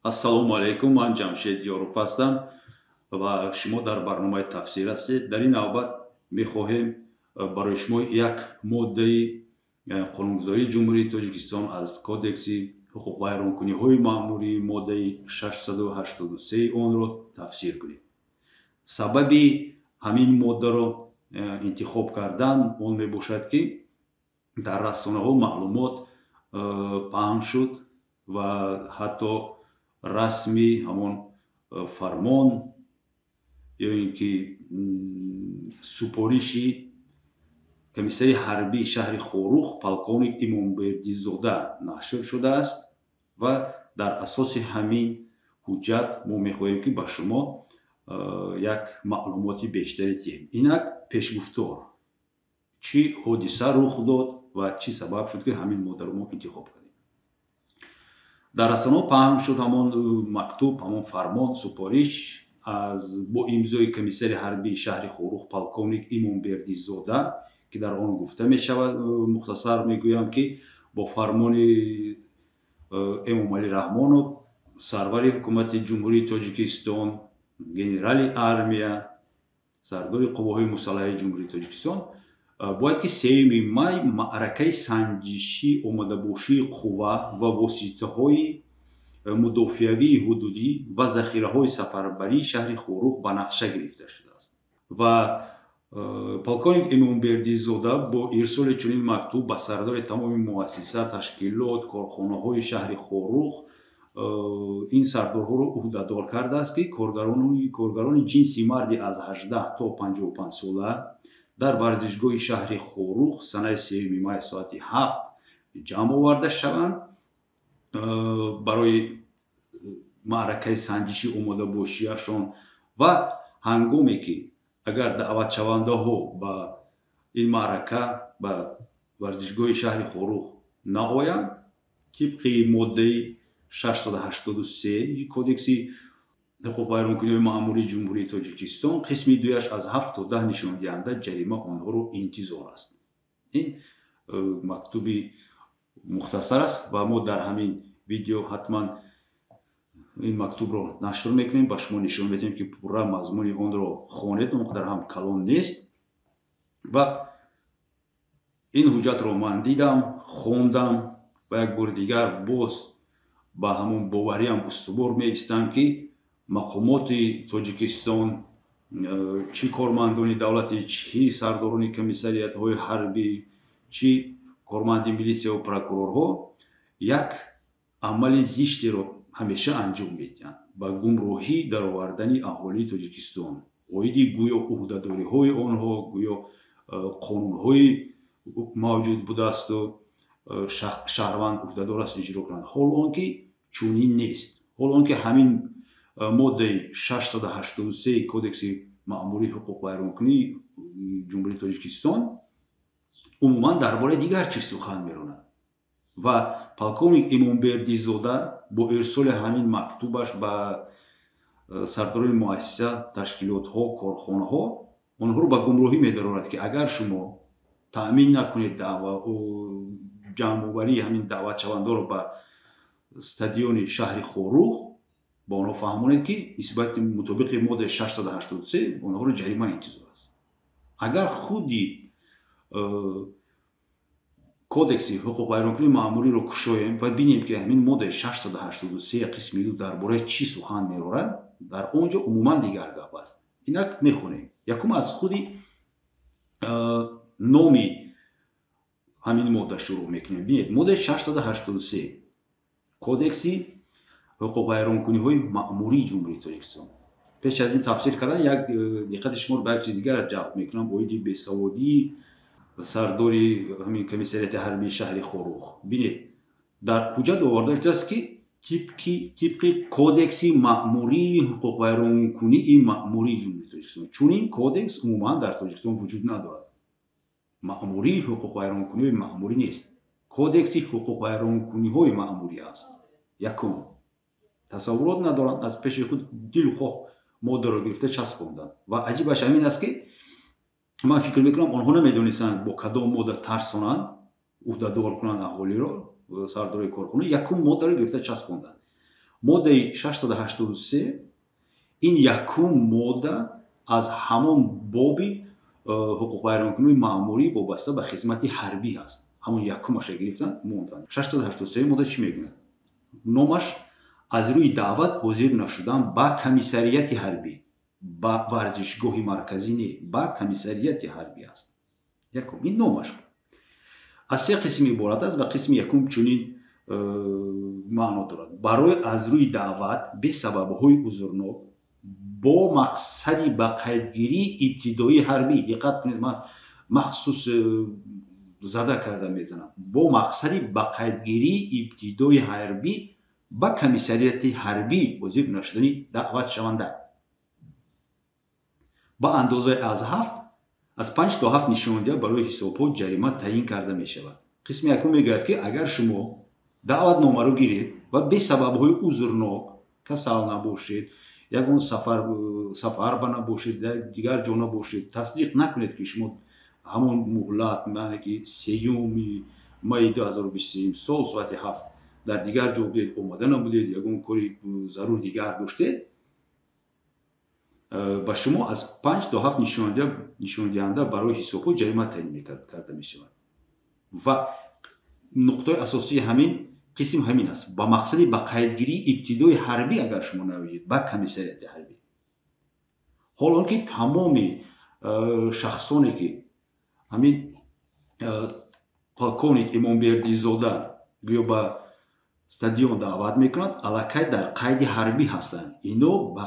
Ассалому алайкум, ман Ҷамшед Ёров ҳастам ва шумо дар барномаи «Тафсир» ҳастед. Дар ин навбат мехоҳем барои шумо як моддаи қонунгузории Ҷумҳурии Тоҷикистон аз Кодекси ҳуқуқвайронкуниҳои маъмурӣ, моддаи 683 онро тафсир кунем. Сабаби ҳамин моддаро интихоб кардан он мебошад, ки дар расонаҳо маълумот паҳн шуд ва ҳатто расми ҳамон фармон ё ин ки супориши комиссари ҳарбии шаҳри Хоруғ полковник Имомбердизода нашр шудааст ва дар асоси ҳамин ҳуҷҷат мо мехоҳем, ки ба шумо як маълумоти бештаре диҳем. Инак, пешгуфтор: чӣ ҳодиса рух дод ва чӣ сабаб шуд, ки ҳамин моддаро мо интихоб кардем? Дар расонаҳо паҳн шуд ҳамон мактуб, ҳамон фармон, супориш аз бо имзои комиссари ҳарбии шаҳри Хоруғ полковник Имомбердизода, ки дар он гуфта мешавад, мухтасар мегӯям, ки бо фармони Эмомалӣ Раҳмонов, сарвари ҳукумати Ҷумҳурии Тоҷикистон, генерали армия, сардори қувваҳои мусаллаҳи Ҷумҳурии Тоҷикистон, бояд ки 3 май маъракаи санҷишӣ омодабошии қувва ва воситаҳои мудофиавии ҳудудӣ ва захираҳои сафарбарии шаҳри Хоруғ ба нақша гирифта шудааст. Ва полковник Имомбердизода бо ирсоли чунин мактуб ба сардори тамоми муассиса, ташкилот, корхонаҳои шаҳри Хоруғ ин сардорҳоро ӯҳдадор кардааст, ки коргарони ҷинси марди аз 18 то 55 сола дар варзишгоҳи шаҳри Хоруғ санаи 3 май соати 7 ҷамъ оварда шаванд барои маъракаи санҷиши омодабошиашон ва ҳангоме ки агар даъватшавандаҳо ба ин маърака ба варзишгоҳи шаҳри Хоруғ наоянд, тибқи моддаи 683 Кодекси ҳуқуқвайронкуниҳои маъмурии Ҷумҳурии Тоҷикистон, қисми дуяш, аз 7 то 10 нишондиҳанда ҷарима онҳоро интизор аст. Ин мактуби мухтасар аст ва мо дар ҳамин видео ҳатман ин мактубро нашр мекунем, ба шумо нишон медиҳем, ки пурра мазмуни онро хонед, он қадар ҳам калон нест. Ва ин ҳуҷҷатро ман дидам, хондам ва як бори дигар боз ба ҳамон бовариам устувор меистам, ки мақомоти Тоҷикистон, чӣ кормандони давлатӣ, чӣ сардорони комиссариятҳои ҳарбӣ, чӣ корманди милисияву прокурорҳо як амали зиштеро ҳамеша анҷом медиҳанд ба гумроҳӣ даровардани аҳолии Тоҷикистон оиди гӯё ӯҳдадориҳои онҳо, гӯё қонунҳои мавҷуд будаасту шаҳрванд ӯҳдадор аст иҷро кунад, ҳол он ки чунин нест. Ҳол он ки ҳамин моддаи 683 Кодекси маъмурии ҳуқуқвайронкунии Ҷумҳурии Тоҷикистон умуман дар бораи дигар чиз сухан меронад. Ва полковник Имомбердизода бо ирсоли ҳамин мактубаш ба сардорони муассиса, ташкилотҳо, корхонаҳо онҳоро ба гумроҳӣ медарорад, ки агар шумо таъмин накунед ҷамъоварии ҳамин даъватшавандаро ба стадиони шаҳри Хоруғ, ба онҳо фаҳмонед, ки нисбати мутобиқи моддаи 683 онҳоро ҷарима интизор аст. Агар худи Кодекси ҳуқуқвайронкунии маъмуриро кушоем ва бинем, ки ҳамин моддаи 683 қисми 2 дар бораи чӣ сухан мерорад, дар он ҷо умуман дигар гап аст. Инак, мехонем. Якум, аз худи номи ҳамин модда шурӯъ мекунем. Бинед, моддаи 683 Кодекси ҳуқуқвайронкуниҳои маъмурии Ҷумҳурии Тоҷикистон. Пеш аз ин тафсир кардан як диққати шуморо ба як чиз дигар ҷалб мекунам оиди бесаводии сардори ҳамин комиссариати ҳарбии шаҳри Хоруғ. Бинед, дар ҳуҷҷат оварда шудааст, ки тибқи Кодекси маъмурии ҳуқуқвайронкунии маъмурии Ҷумҳурии Тоҷикистон. Чунин кодекс умуман дар Тоҷикистон вуҷуд надорад. Маъмурии ҳуқуқвайронкуниҳои маъмурӣ нест, Кодекси ҳуқуқвайронкуниҳои маъмурӣ аст. Якум, тасаввурот надоранд, аз пеши худ дилхоҳ моддаро гирифта часпонданд. Ва аҷибаш ҳамин аст, ки ман фикр мекунам, онҳо намедонистанд, бо кадом модда тарсонанд, ӯҳдадор кунанд аҳолиро. Сардорои корхона якум моддаро гирифта часпонданд. Моддаи 683 ин якум модда аз ҳамон боби ҳуқуқвайронкунии маъмурӣ вобаста ба хизмати ҳарбӣ ҳаст. Ҳамон якумаша гирифтан, монданд. 683 модда чӣ мегӯяд? Номаш аз рӯи даъват ҳозир нашудан ба комиссарияти ҳарбӣ, ба варзишгоҳи марказӣ не, ба комиссарияти ҳарбӣ аст. Якум ин номаш аз се қисм иборат аст ва қисми якум чунин маъно дорад: барои аз рӯи даъват бесабабҳои узрнок бо мақсади ба қайдгирии ибтидоии ҳарбӣ, диққат кунед, ман махсус зада карда мезанам, бо мақсади ба қайдгирии ибтидои ҳарбӣ ба комиссарияти ҳарбӣ ҳозир нашудани даъватшаванда ба андозаи аз панҷ то ҳафт нишондиҳанда барои ҳисобҳо ҷарима таъин карда мешавад. Қисми якум мегӯяд, ки агар шумо даъватномаро гиред ва бесабабҳои узрнок, касал набошед, ягон сафарба набошед, дигар ҷо набошед, тасдиқ накунед, ки шумо ҳамон муҳлат, яъне ки 3 майи 2023 сол соати 7 дар дигар ҷо будед, омода набудед, ягон кори зарур дигар доштед, ба шумо аз панҷ то ҳафт нишондиҳанда барои ҳисобҳо ҷарима таъин карда мешавад. Ва нуқтаи асосии ҳамин қисм ҳамин аст: ба мақсади ба қайдгирии ибтидои ҳарбӣ агар шумо наоед ба комиссарияти ҳарбӣ. Ҳол он ки тамоми шахсоне, ки ҳамин полковник Имомбердизода гӯё ба стадион даъват мекунад, аллакай дар қайди ҳарбӣ ҳастанд, ино ба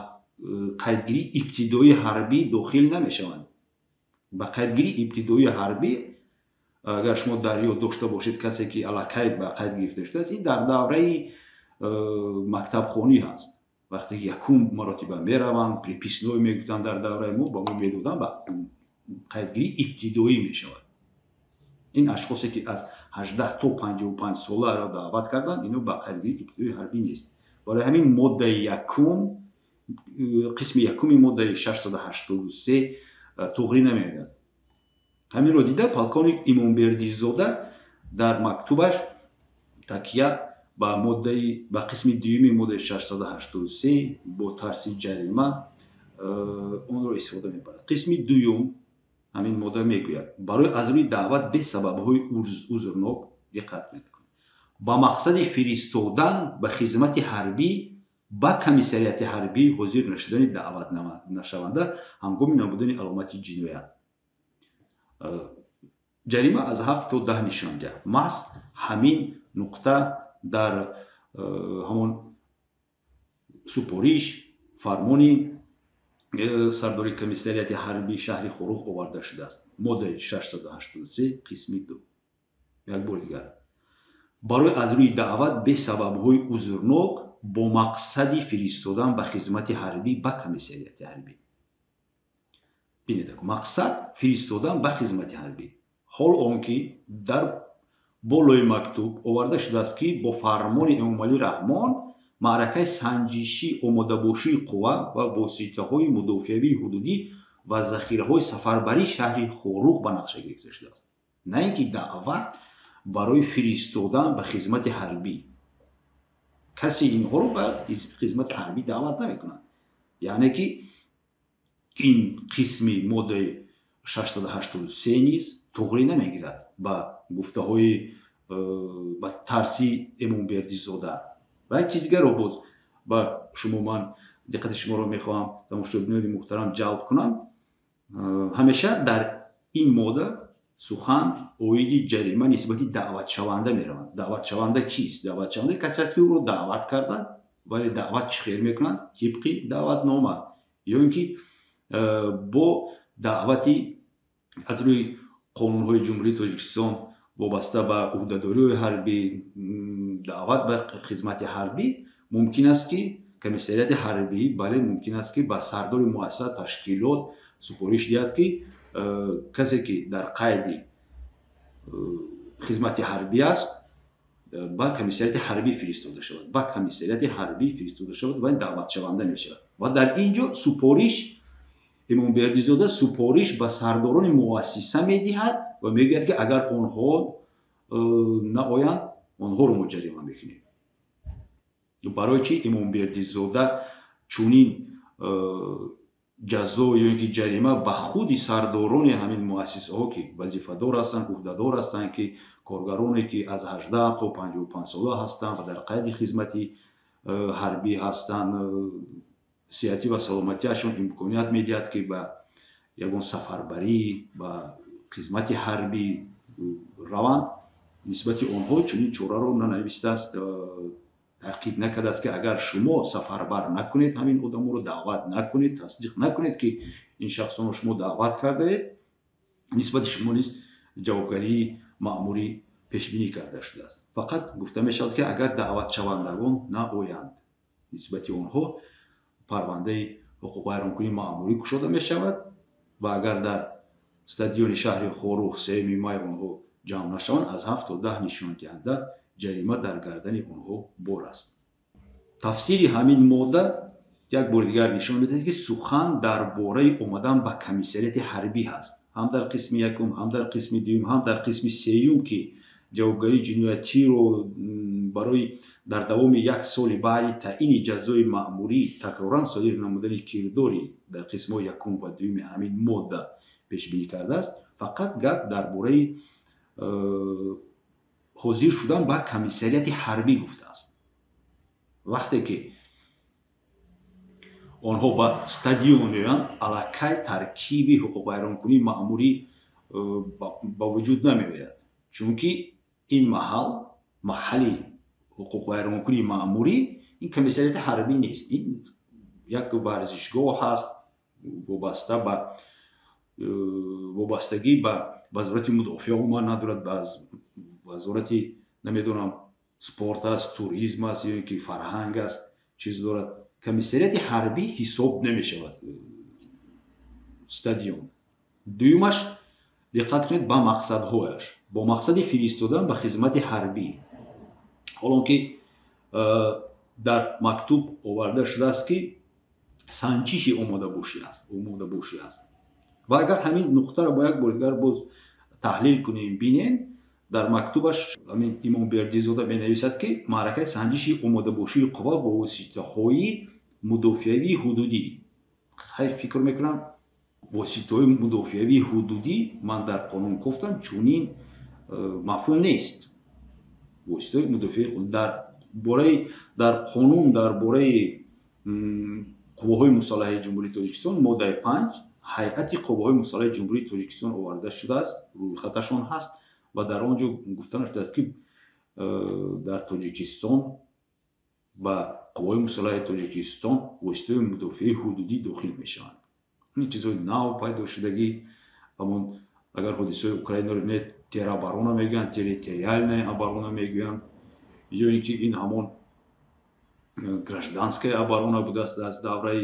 қайдгирии ибтидоии ҳарбӣ дохил намешаванд. Ба қайдгирии ибтидоии ҳарбӣ, агар шумо дар ёд дошта бошед, касе ки аллакай ба қайд гирифта шудааст, ин дар давраи мактабхонӣ ҳаст, вақте якум маротиба мераванд, приписной мегуфтанд, дар давраи мо ба мо медоданд, ба қайдгирии ибтидоӣ мешавад. Ин ашхосе, ки аз 18 то 55 соларо даъват карданд, ино ба қайдгирии ибтидоии ҳарбӣ нест. Барои ҳамин моддаи якум, қисми якуми моддаи 683 туғрӣ намеояд. Ҳаминро дида, полковник Имомбердизода дар мактубаш такя ба моддаи, ба қисми дуюми моддаи 683 бо тарси ҷарима онро истифода мебарад. Қисми дуюм ҳамин модда мегӯяд: барои аз рӯи даъват бесабабҳои узрнок, диққат кунед, ба мақсади фиристодан ба хизмати ҳарбӣ ба комиссарияти ҳарбӣ ҳозир нашудани даъватнашаванда ҳангоми набудани аломати ҷиноят ҷарима аз 7 то 10 нишондиҳанд. Маҳз ҳамин нуқта дар ҳамон супориш, фармони сардори комиссарияти ҳарбии шаҳри Хоруғ оварда шудааст. Моддаи 683 қисми 2, як бори дигар: барои аз рӯи даъват бесабабҳои узрнок бо мақсади фиристодан ба хизмати ҳарбӣ ба комиссарияти ҳарбӣ. Бинед, мақсад фиристодан ба хизмати ҳарбӣ, ҳол он ки дар болои мактуб оварда шудааст, ки бо фармони Эмомалӣ Раҳмон маъракаи санҷишӣ омодабошии қувва ва воситаҳои мудофиавии ҳудудӣ ва захираҳои сафарбарии шаҳри Хоруғ ба нақша гирифта шудааст, на ин ки даъват барои фиристодан ба хизмати ҳарбӣ. Касе инҳоро ба хизмати ҳарбӣ даъват намекунад. Яъне ки ин қисми моддаи 683 низ туғрӣ намегирад ба гуфтаҳои ба тарси Эмомбердизода. Ва як чиз дигарро боз ба шумо, ман диққати шуморо мехоҳам, тамошобинони муҳтарам, ҷалб кунам. Ҳамеша дар ин модда сухан оиди ҷарима нисбати даъватшаванда мераванд. Даъватшаванда кист? Даъватшаванда касе аст, ки ӯро даъват карданд. Вале даъват чӣ хел мекунанд? Тибқи даъватнома ё ин ки бо даъвати аз рӯи қонунҳои Ҷумҳурии Тоҷикистон вобаста ба ӯҳдадориҳои ҳарбӣ, даъват ба хизмати ҳарбӣ. Мумкин аст, ки комиссарияти ҳарбӣ, бале, мумкин аст, ки ба сардори муассиса, ташкилот супориш диҳад, ки касе, ки дар қайди хизмати ҳарбӣ аст, ба комиссарияти ҳарбӣ фиристода шавад, ба комиссарияти ҳарбӣ фиристода шавад ва даъватшаванда мешавад. Ва дар ин ҷо супориш, Имомбердизода супориш ба сардорони муассиса медиҳад ва мегӯяд, ки агар онҳо наоянд, онҳоро мо ҷарима мекунем. Барои чӣ Имомбердизода чунин ҷазо ё ин ки ҷарима ба худи сардорони ҳамин муассисаҳо, ки вазифадор ҳастанд, ӯҳдадор ҳастанд, ки коргароне, ки аз 18 то 55 сола ҳастанд ва дар қайди хизмати ҳарбӣ ҳастанд, сиҳатӣ ва саломатиашон имконият медиҳад, ки ба ягон сафарбарӣ, ба хизмати ҳарбӣ раванд, нисбати онҳо чунин чораро нанавистааст, таъқид накардааст, ки агар шумо сафарбар накунед, ҳамин одаморо даъват накунед, тасдиқ накунед, ки ин шахсонро шумо даъват кардаед, нисбати шумо низ ҷавобгарии маъмурӣ пешбинӣ карда шудааст. Фақат гуфта мешавад, ки агар даъватшавандагон наоянд, нисбати онҳо парвандаи ҳуқуқвайронкунии маъмурӣ кушода мешавад ва агар дар стадиони шаҳри Хоруғ 3 май онҳо ҷамъ нашаванд, аз 7 то 10 нишондиҳанда ҷарима дар гардани онҳо бор аст. Тафсири ҳамин модда як бори дигар нишон медиҳад, ки сухан дар бораи омадан ба комиссариати ҳарбӣ ҳаст. Ҳам дар қисми якум, ҳам дар қисми дуюм, ҳам дар қисми сеюм, ки ҷавобгарии ҷиноятиро барои дар давоми як соли баъди таъини ҷазои маъмурӣ такроран содир намудани кирдори дар қисмҳои якум ва дуюми ҳамин модда пешбинӣ кардааст, фақат гап дар бораи ҳозир шудан ба комиссариати ҳарбӣ гуфтааст. Вақте ки онҳо ба стадион меоянд, аллакай таркиби ҳуқуқвайронкунии маъмурӣ ба вуҷуд намеояд, чунки ин маҳал маҳалли ҳуқуқвайронкунии маъмурӣ ин комиссариати ҳарбӣ нест, ин як варзишгоҳ ҳаст, вобаста ба вобастагӣ ба вазорати мудофиа умуман надорад, ба вазорати, намедонам, спорт аст, туризм аст ё ин ки фарҳанг аст, чиз дорад. Комиссариати ҳарбӣ ҳисоб намешавад стадион. Дуюмаш, диққат кунед ба мақсадҳояш: бо мақсади фиристодан ба хизмати ҳарбӣ. Ҳолон ки дар мактуб оварда шудааст, ки санҷиши омодабошӣ аст, омодабошӣ аст. Ва агар ҳамин нуқтаро бо як бори дигар боз таҳлил кунем, бинем, дар мактубаш ҳамин Имомбердизода менависад, ки маъракаи санҷиши омодабошии қувва бо воситаҳои мудофиавии ҳудудӣ. Хай, фикр мекунам, воситаҳои мудофиавии ҳудудӣ ман дар қонун гуфтам, чунин мафҳум нест. Воситаҳои мудофиаи дар бораи дар қонун дар бораи қувваҳои мусаллаҳи Ҷумҳурии Тоҷикистон, моддаи 5, ҳайати қувваҳои мусаллаҳи Ҷумҳурии Тоҷикистон оварда шудааст, рӯйхаташон ҳаст ва дар он ҷо гуфта нашудааст, ки дар Тоҷикистон ба қувваҳои мусаллаҳи Тоҷикистон воситаҳои мудофиаи ҳудудӣ дохил мешаванд. Ин чизҳои нав пайдо шудагӣ. Ҳамон агар ҳодисаҳои Украинаро бинед, тероборона мегӯянд, территориальная оборона мегӯянд, ё ин ки ин ҳамон гражданская оборона будааст аз давраи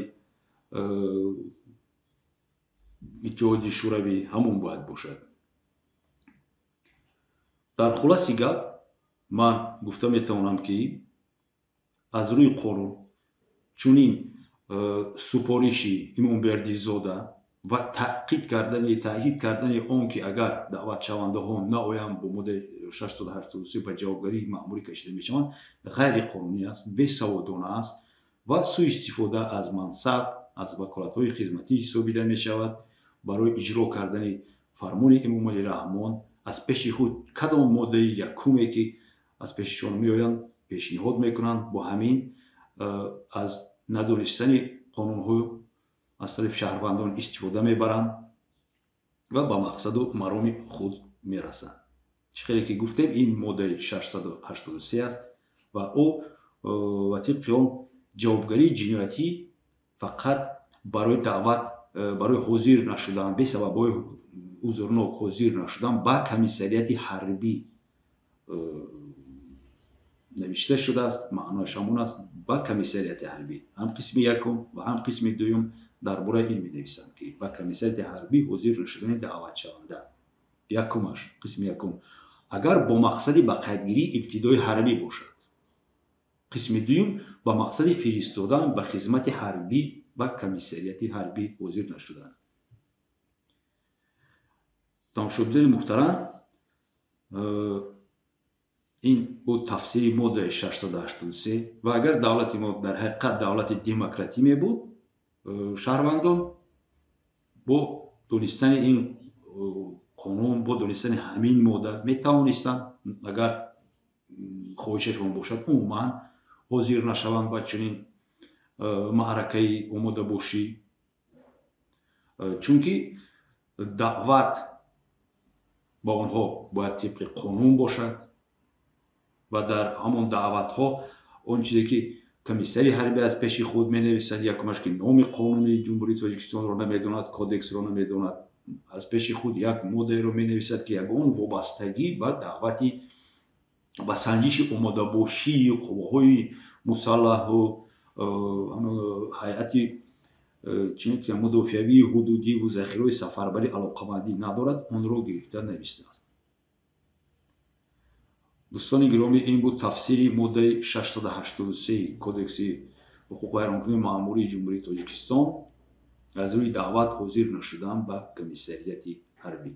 Иттиҳоди Шӯравӣ, ҳамон бояд бошад. Дар хулоси гап ман гуфта метавонам, ки аз рӯи қонун чунин супориши Имомбердизода ва таъкид кардани он, ки агар даъватшавандаҳо наоянд, бо моддаи 683 ба ҷавобгарии маъмурӣ кашида мешаванд, ғайриқонунӣ аст, бесаводона аст ва сӯистифода аз мансаб, аз ваколатҳои хизматӣ ҳисобида мешавад. Барои иҷро кардани фармони Эмомалӣ Раҳмон аз пеши худ кадом моддаи якуме, ки аз пешишон меоянд, пешниҳод мекунанд. Бо ҳамин аз надонистани қонунҳо аз тарафи шаҳрвандон истифода мебаранд ва ба мақсаду мароми худ мерасанд. Чӣ хеле ки гуфтем, ин моддаи 683 аст ва ӯ ва тибқи он ҷавобгарии ҷиноятӣ фақат барои даъват, барои ҳозир нашудан, бесабабҳои узрнок ҳозир нашудан ба комиссариати ҳарбӣ навишта шудааст. Маънояш ҳамон аст: ба комиссариати ҳарбӣ. Ҳам қисми якум ва ҳам қисми дуюм дар бораи ин менависанд, ки ба комиссариати ҳарбӣ ҳозир нашудани даъватшаванда. Якумаш, қисми якум, агар бо мақсади ба қайдгирии ибтидои ҳарбӣ бошад, қисми дуюм, ба мақсади фиристодан ба хизмати ҳарбӣ ба комиссариати ҳарбӣ ҳозир нашудан. Тамошобинони муҳтарам, Ин буд тафсири моддаи 683. Ва агар давлати мо дар ҳақиқат давлати демократӣ мебуд, шаҳрвандон бо донистани ин қонун, бо донистани ҳамин модда метавонистанд, агар хоҳишашон бошад, умуман ҳозир нашаванд ба чунин маъракаи омодабошӣ, чунки даъват ба онҳо бояд тибқи қонун бошад ва дар ҳамон даъватҳо он чизе ки комиссари ҳарбӣ аз пеши худ менависад, якумаш ки номи қонуни Ҷумҳурии Тоҷикистонро намедонад, кодексро намедонад, аз пеши худ як моддаеро менависад, ки ягон вобастагӣ ба даъвати, ба санҷиши омодабошии қувваҳои мусаллаҳу ҳайати, чӣ мегӯям, мудофиавии ҳудудиву захираҳои сафарбарӣ алоқамандӣ надорад, онро гирифта навистааст. Дӯстони гиромӣ, ин буд тафсири моддаи 683 Кодекси ҳуқуқвайронкунии маъмурии Ҷумҳурии Тоҷикистон аз рӯи даъват ҳозир нашудан ба комиссарияти ҳарбӣ.